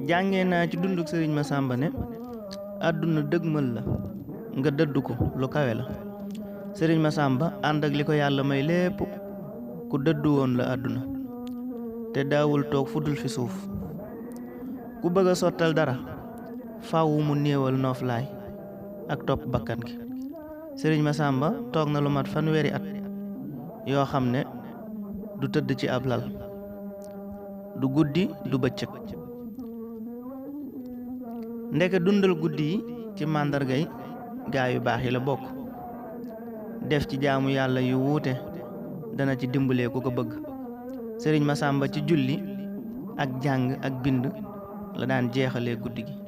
jàngee naa ci dundug sëriñ Massamba ne adduna dëgmal la nga dëddu ko lu kawe la. sëriñ Massamba ànd ak li ko yàlla may lépp ku dëddu woon la adduna te daawul toog fudul fi suuf. ku bëgg a sottal dara faaw mu néewal nooflaay ak topp bakkan gi. sëriñ Massamba toog na lu mat fanweeri at yoo xam ne du tëdd ci ab lal, du guddi du bëccëg. ndeke dundal guddi yi ci màndargay gaa yu baax yi la bokk. def ci jaamu yàlla yu wuute dana ci dimbalee ku ko bëgg. sëriñ Massamba ci julli ak jàng ak bind la daan jeexalee guddi gi.